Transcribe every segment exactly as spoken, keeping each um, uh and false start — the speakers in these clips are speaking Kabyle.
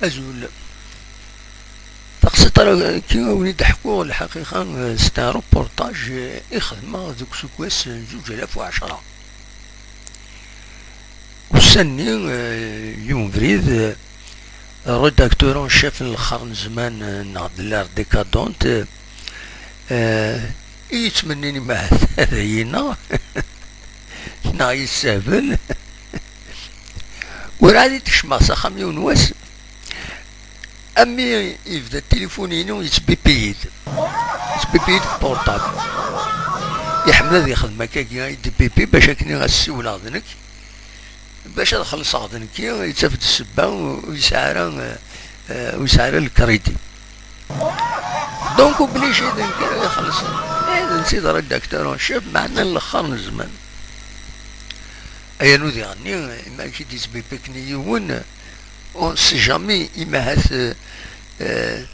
Azul. Taqsiṭ ara ki awen-id-ḥkuɣ lḥaqiqa, eh, c'est un reportage, eh, i xedmeɣ deg useggas n zuǧ alaf u ɛecṛa. Ussan-nni, eh, yiwen ubrid, eh, rédacteur en chef n lxer n zman, eh, neɣ de l'ère décadente, eh, eh, i yettmennin imahat ad iyi-ineɣ neɣ yessehbel. Werɛad i d-kecmeɣ s axxam yiwen wass, am mi yebda tilifun-inu yettbipi-yi-d, yettbipi-yi-d portable. Iḥemmel ad yexdem akkagi, i d-bipi bac akken ad ssiwleɣ d nekk, bac ad xellṣeɣ d nekki, yettaf-d ssebba ur yesɛi ara, eh, ur yesɛi ara le crédit. Donc obligé d nekk ara ixellṣen. Eh, d netta i d rédacteur en chef, meɛna n lexxer n zman. Aya nudi ɣenni, ma k-id-yettbipi-ken yiwen, on sait jamais, imahat, eh, eh,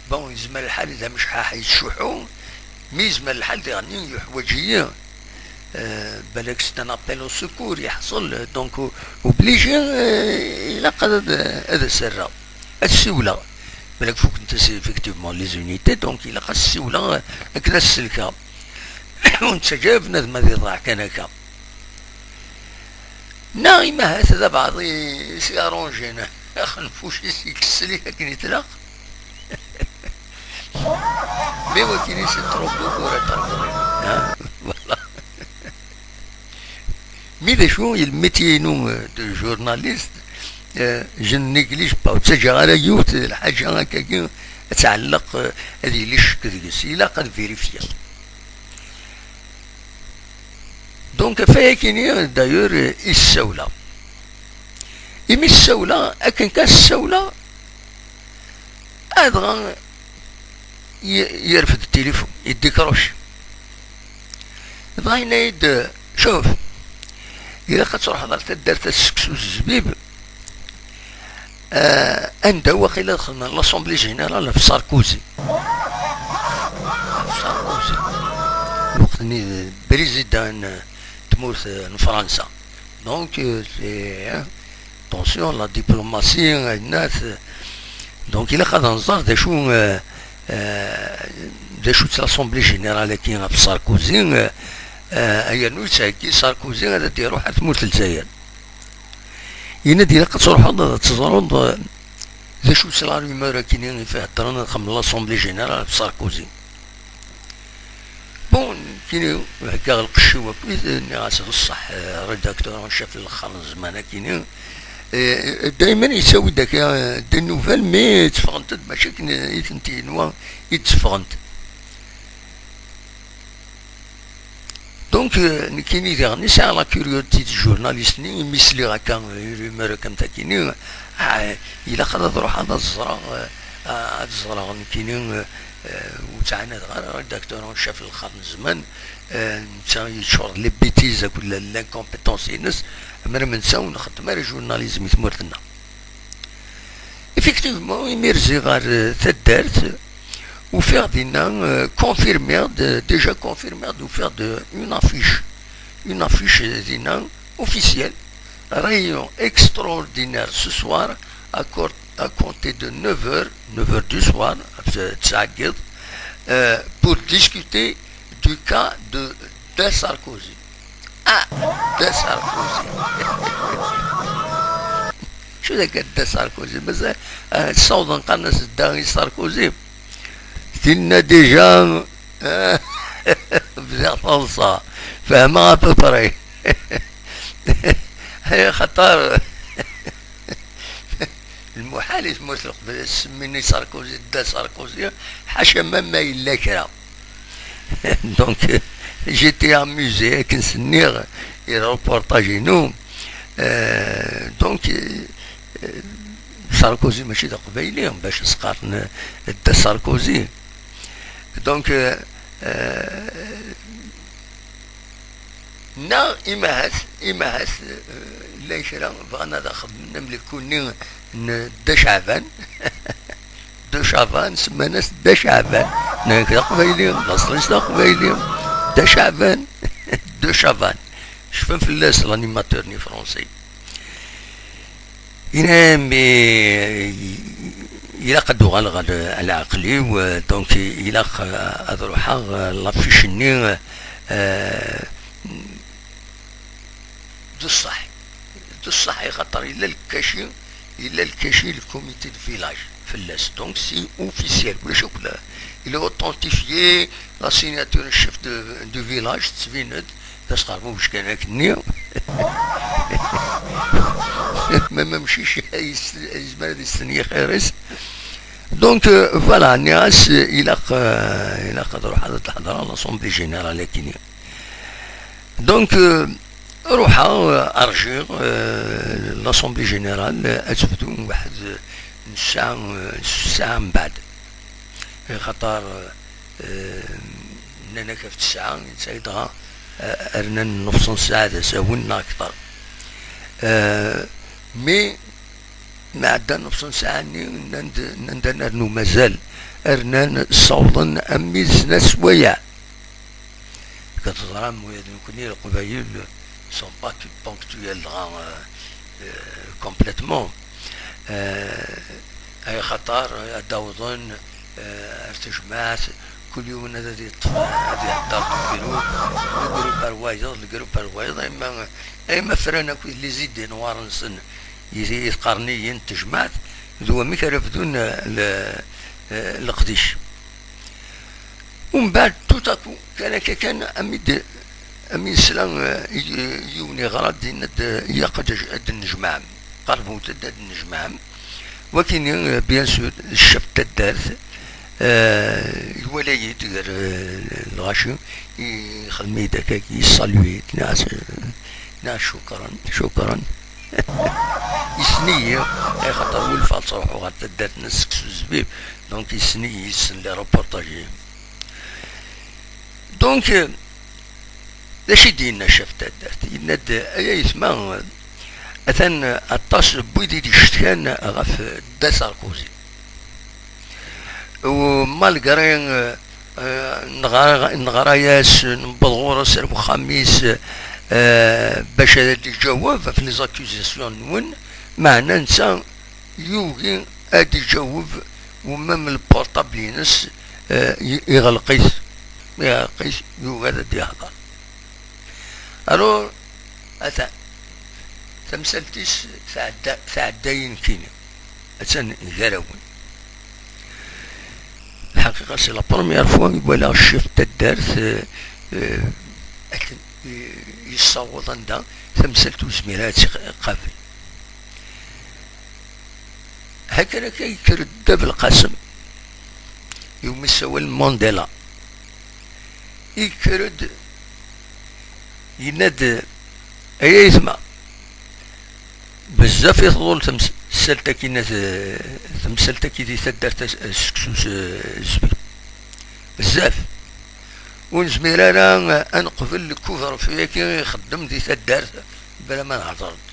bon, yezmer lḥal d amecḥaḥ yettcuḥḥu, mi yezmer lḥal diɣenni yuḥwaǧ-iyi. Eh, balak c'est un appel au secours yeḥṣel, donc o-, obligé, eh, ilaq ad, ad, ad as-rreɣ, ad ssiwleɣ. Balak fukent-as effectivement les unités, donc ilaq ad ssiwleɣ akken ad s-selkeɣ. Ur nettaǧǧa ara bnadem ad iḍaɛ kan akka. Neɣ imahat d abeɛḍ i s-iarranjin axenfuc-is, yekkes sli akken i tlaq. Mais wagini c'est trop beau pour être vrai. Hein? Voilà. Mi d acu i le métier-inu, euh, de journaliste, euh, je ne néglige pas, ur ttaǧǧaɣ ara yiwet lḥaǧa akkagi ad tɛelleq, euh, ad yili ccek deg-s, ilaq ad vérifier. Donc ɣef wayakini d'ailleurs, euh, i ssawleɣ. Imi ssawleɣ, akken kan ssawleɣ, adɣa y-, yerfed tilifun, yeddikruc. Dɣa yenna-yi-d, cuf, ilaq ad truḥeḍ ar taddart At Seksu Zbib, eh, anda waqila ad xedmen l'Assemblée Générale ɣef Sarkozy. Ɣef Sarkozy. Lweqt-nni d président n tmurt n Fransa. Donc, euh, c'est, hein, attention, la diplomatie, euh, nat, euh, donc, ilaq ad nẓer d acu, euh, euh, d acu-tt l'Assemblée Générale-agi ɣef Sarkozy, euh, euh, yernu yettheggi Sarkozy ad d-iruḥ ar tmurt n Lezzayer. Yenna-d ilaq ad truḥeḍ ad teẓreḍ, euh, d acu-tt la rumeur-agi i f-, heddren ad xedmen l'Assemblée Générale ɣef Sarkozy. Bon, nekkini heggaɣ lqecc-iw akkit, nniɣ-as d ṣṣeḥ, eh, rédacteur en chef n lexxer n zzman akini, eh, daymen yettawi-d akka, eh, des nouvelles, mais tteffɣent-d mačči akken i tent-yenwa i d-tteffɣent. Donc, eh, nekkini diɣen sɛiɣ la curiosité de journaliste-nni, imi sliɣ akka, eh, rumeur akka am takini, ah, ilaq ad ruḥeɣ ad ẓreɣ, eh, ad ẓreɣ nekkini, eh, Eh, ur ttɛanadeɣ ara rédacteur en chef n lexxer n zzman, eh, netta yeččur d les bêtises akked la, l'incompétence-ines, ammer am netta ur nxeddem ara journalisme i tmurt-nneɣ. Effectivement, imi rziɣ ɣer, eh, taddart, ufiɣ dinna, eh, confirmiɣ-d, déjà confirmiɣ-d, ufiɣ-d une affiche, une affiche, eh, dinna, officielle, réunion extraordinaire ce soir à cor-, à compter de neuf heures, neuf heures du soir, ɣef ttɛeggiḍ, euh, pour discuter du cas de Da Sarkozy. Ah, Da Sarkozy. Acu d akka Da Sarkozy? Mazal, euh, ssawḍen qqaren-as Da i Sarkozy. Tinna déjà, euh, bdiɣ taḍsa. Fehmeɣ à peu près. Ay, axaṭer lmuḥal i tmurt n Leqbayel ad semmin i Sarkozy, Dda Sarkozy, ḥaca ma, ma yella kra. Donc, j'étais amusé akken s-nniɣ i reportage-inu. Euh, donc, euh, Sarkozy mačči d aqbayli, bac as-qqaren Dda Sarkozy. Donc, euh, euh, Neɣ imahat, imahat, eh, llan kra bɣan ad xedmen am lekuni n Dda Caɛban. Dda Caɛban, semman-as Dda Caɛban. Nekk d aqbayli, laṣel-is d aqbayli. Dda Caɛban, Dda Caɛban. Cfan fell-as l'animateur-nni français. Yenna-yam, eh, ilaq ad d-uɣaleɣ ɣer, ɣer leɛqel-iw, eh, donc ilaq, eh, ad ruḥeɣ, eh, l'affiche-nni, eh, d ṣṣeḥ. D ṣṣeḥ, axaṭer yella lkaci, yella lkaci le comité de village fell-as. Donc c'est officiel, ulac akk la, il est authentifié, la signature chef de, du village tettbin-d, d asqerbubec kan akkenni. Même amcic yezmer ad istenyi xir-is. Donc, euh, voilà, nniɣ-as, ilaq, euh, ilaq ad ruḥeɣ ad d-ḥeḍreɣ l'assemblée générale akkenni. Donc, euh, ruḥeɣ, euh, rjiɣ, euh, l'assemblée générale, euh, ad tebdu waḥed, euh, n ssaɛa, euh, ssaɛa mbeɛd. Axaṭer, euh, nnan-ak ɣef ttesɛa, netta dɣa, euh, rnan nnefṣ n ssaɛa d asawen neɣ akteṛ. Euh, mais ma ɛedda nnefṣ n ssaɛa-nni, nnan-d, nnan-d ad nernu mazal. Rnan ssawḍen am mil sna swayeɛ. Teẓram, wid nekkni Leqbayel sont pas tout ponctuels dɣa, euh, euh, complètement. Euh, ay xaṭer ad d-awḍen, euh, ar tejmaɛt, kul yiwen ad, ad yeṭṭef, ad ihedder deg grupp, deg grupp ar wayeḍ, deg grupp ar wayeḍ, ayma, ayma fran akk les idées noires-nsen, i, i tqerniyin n tejmaɛt, d wamek ara bdun, euh, le-, euh, leqdic. Umbeɛd, tout à coup, kan akka kan, am i d-, am i yesla, eh, i, i yiwen iɣra-d, yenna-d, eh, ilaq ad, ad d-nnejmaɛem. Qerbut-d ad d-nnejmaɛem. Wakini, eh, bien sûr, ccaf n taddart, eh, iwala-yi-d gar, eh, lɣaci, ixdem-iyi-d akka, yessaluy-d, nniɣ-as, eh, nniɣ-as cukran, cukran. Yessen-iyi, axaṭer wilfeɣ ttruḥuɣ ɣer taddart n Seksu Zbib, donc yessen-iyi, yessen les reportages-iw. Donc, euh, d acu i d-yenna ccaf n taddart? Yenna-d, ay ayetma, atan aṭas n wid i d-icetkan ɣef Dda Sarkozy. U malgré, euh, euh, neɣra-, neɣra-yas, newweḍ ɣur-s ar wexxam-is, euh, bac ad d-iǧaweb ɣef les accusations-nwen, meɛna netta yugi ad d-iǧaweb, u même le portable-ines, euh, i-, iɣleq-it. Iɣleq-it, yugi ad d-ihder. Alors, atan, tamsalt-is tɛedda, tɛedda-yi nekkini. Attan gar-awen. Lḥaqiqa, c'est la première fois i walaɣ ccaf n taddart, euh, euh, akken, euh, yessaweḍ anda tamsalt ur yezmir ara ad tt-iqabel. Hakan akka, yekker-d Dda Belqasem, iwumi ssawalen Mandela. Yekker-d, yenna-d, ay ayetma, bezzaf i tḍul tems-, temsalt-agi n, temsalt-agi di taddart as-, Seksu s-, Zbib. Bezzaf. Ur nezmir ara ad neqbel le couvre-feu-agi ixeddem di taddart bla ma nehder-d.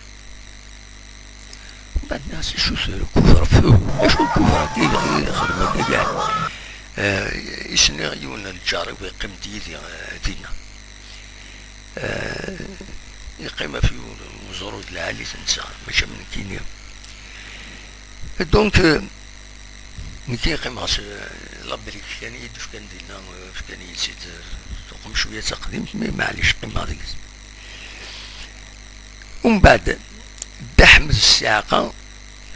Mbeɛd nniɣ-as, acu-t le couvre-feu? Acu le couvre-agi i ixeddem akka kra? Eh, i s-nniɣ, yiwen n lǧar-iw yeqqim-d yid-i, eh, dinna. Eh, yeqqim ɣef yiwen n uẓru d lɛali-t netta, mačči am nekkini. Donc, eh, nekki qqimeɣ s, eh, la brique kan i yi-d-fkan dinna, eh, fkan-iyi-tt-id, eh, tuqem cwiya d taqdimt, mais maɛlic, qqimeɣ deg-s. Umbeɛd, Dda Ḥmed Ssiɛqa,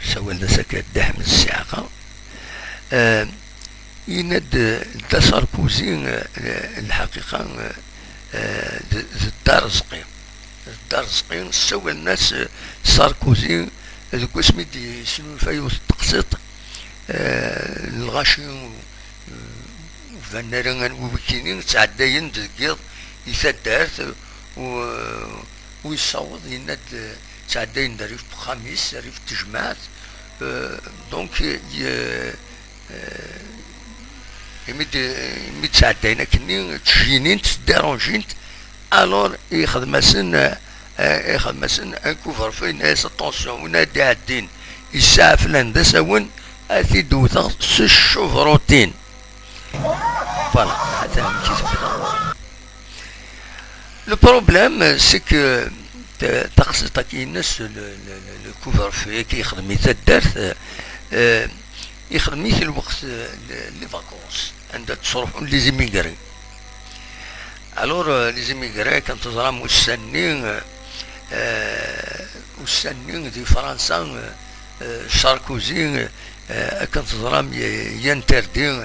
sawalen-as akka Dda Ḥmed Ssiɛqa, eh, yenna-d, eh, Dda Sarkozy, eh, lḥaqiqa, eh, eh, d, d Dda Rezqi. D Dda Rezqi, ssawalen-as, eh, Sarkozy, deg wasmi d-yesnulfa yiwet n teqsiṭ, eh, lɣaci, eh, ur banen ara anwa wikini, ttɛeddayen-d deg yiḍ i taddart, u, u yessaweḍ, yenna-d, eh, ttɛeddayen-d rrif n uxxam-is, rrif n tejmaɛt, eh, donc, ye-, eh, imi d-, imi d-ttɛeddayen akkenni, ttjinin-t, ddéranjin-t, alors ixdem-asen, eh, ixdem-asen un couvre-feu, yenna-yas, attention, win ara d-iɛeddin, yesɛa flan d asawen, ad t-id-wteɣ s tcubrutin. Voilà, atan amek i tebda. Le problème, c'est que Taqsiṭ-agi-ines, le, le, le, le couvre-feu-agi ixdem-it taddart, euh, ixdem-it lweqt, euh, le, les vacances, anda ttruḥun les immigrés. Alors, euh, les immigrés, akken teẓram ussan-nni, euh, euh, ussan-nni di Fransa, euh, euh, Sarkozy, euh, akken teẓram, y-, y-interdit,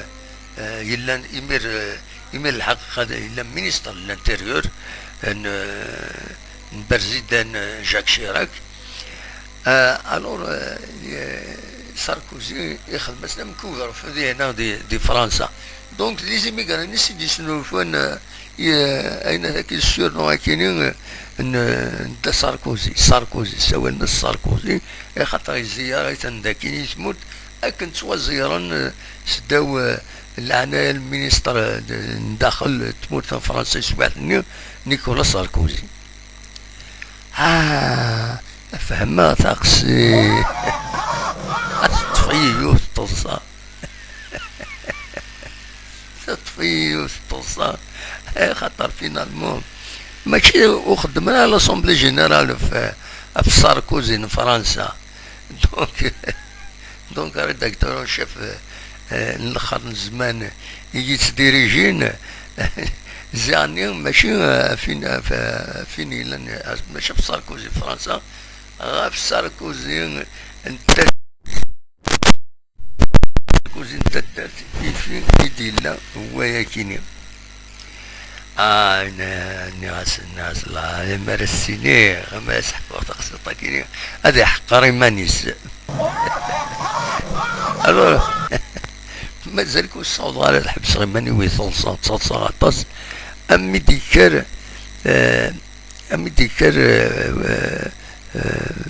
euh, yellan imir, euh, imir lḥaqiqa d-, yella ministre de l'intérieur, euh, n, euh, n Berzida, n Jacques Chirac. Euh, alors, euh, y-, Sarkozy ixdem-as am couvre-feu di, di, di Fransa. Donc, les immigrés-nni i d-yesnulfun, euh, i, euh, ayen, surnom akini, euh, n, n Dda Sarkozy. Sarkozy, ssawalen-as Sarkozy, axaṭer izeyyar-iten dakini i tmurt, akken ttwazeyyren, euh, seddaw, euh, leɛnaya n lministr, euh, n daxel n tmurt n Fransa yeswiɛt-nni, Nicolas Sarkozy. Ah, fehmeɣ taqsiṭ. Teṭṭef-iyi yiwet teḍsa. Teṭṭef-iyi yiwet teḍsa. Axaṭer, finalement, mačči ur xeddmen ara l'Assemblée Générale ɣef, ɣef Sarkozy n Fransa. Donc, donc, rédacteur en chef, euh, euh, n lexxer n zzman i yettdirijin, ziɣ-nni mačči, euh, fin, euh, fin yellan, euh, mačči ɣef Sarkozy Fransa, ɣef Sarkozy n ta-, Sarkozy n taddart ifi i d-yella wayakini. Ah, nniɣ-as, nniɣ-as, la, lemmer ad s-iniɣ, lemmer ad s-ḥkuɣ taqsiṭ-agi, ad iḥqer iman-is. Alors, mazal ur ssawḍeɣ ara ad ḥebseɣ iman-iw i teḍsa, ttaḍsaɣ aṭas. Am mi d-yekker, eh, am mi d-yekker, eh, eh,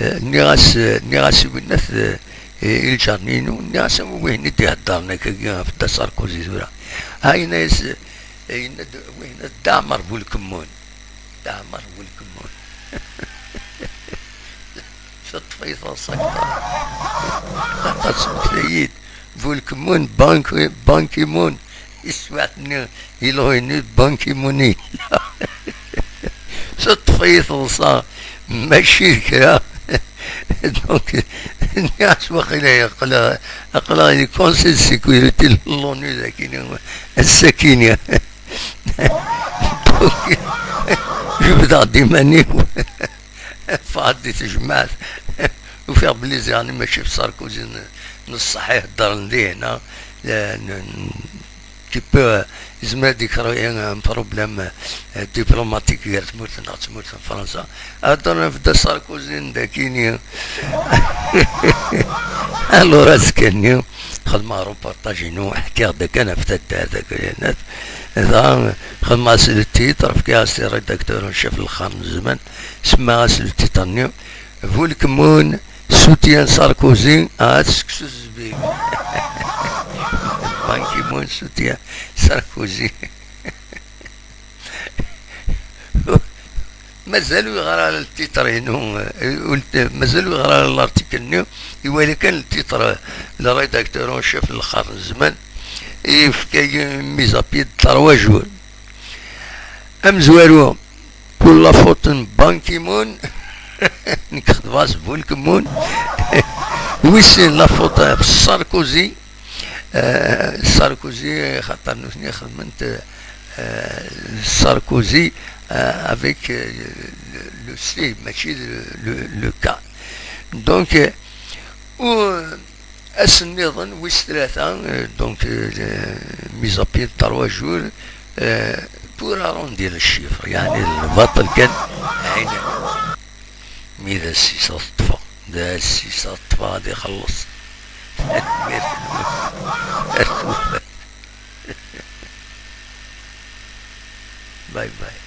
eh, nniɣ-as, nniɣ-as i winnat, eh, i lǧar-nni-inu, nniɣ-as, "Anwa wihin i d-iheddren akkagi ɣef Dda Sarkozy tura?" Ah, yenna-yas, eh, yenna-d, "Wihin d Dda Ɛmer Bu Lkemmun." Dda Ɛmer Bu Lkemmun. Teṭṭef-iyi teḍsa akter. Aṭas n tayit. Bu Lkemmun, Ban Ki-, Ban Ki-moon. Iswaɛt-nni, il revenu Ban Ki-moon. Teṭṭef-iyi teḍsa, mačči d kra. Donc, nniɣ-as waqila aql-, aql-aɣ di Conseil de sécurité n l'ONU dagi, ass-akini. Donc, jebdeɣ-d iman-iw. Ffɣeɣ-d di tejmaɛt. Ufiɣ belli ziɣ-nni mačči ɣef Sarkozy n, n ṣṣeḥ i heddren dihna. N, n, qui peut, euh, yezmer ad yekṛeyi un problème, euh, diplomatique gar tmurt-nneɣ d tmurt n Fransa. Heddren ɣef Dda Sarkozy n dakini. Alors, azekka-nni, xedmeɣ reportage-inu, ḥkiɣ-d kan ɣef taddart, dɣa xedmeɣ-as le titre, fkiɣ-as i rédacteur en chef n lexxer n zzman, semmaɣ-as le titre-nni, Bu Lkemmun soutient Sarkozy, ah, ad seksu zzbib. Ban Ki-moon soutient Sarkozy. Mazal ur yeɣri ara le titre-inu, eh, ul-, mazal ur yeɣri ara l'article-nni, iwala kan le titre, le rédacteur en chef n lexxer n zzman, yefka-yi une mise à pied de trois jours. Amezwaru, pour la faute n Ban Ki-moon, nekk xedmeɣ-as Bu Lkemmun. Wissen la faute ɣef Sarkozy, euh, Sarkozy, xaṭer nutni xedmen-t, euh, Sarkozy, euh, avec, euh, le, le C, mačči le, le, le K. Donc, euh, u, ass nniḍen, wis tlata, euh, donc, euh, mise à pied de trois jours, euh, pour arrondir le chiffre, يعني, lbaṭel kan, ɛini. Mi d ass-is ad ṭṭfeɣ, d ass-is ad ṭṭfeɣ ad ixelleṣ. Tanemmirt-nwen. Ar tufat. Bye bye.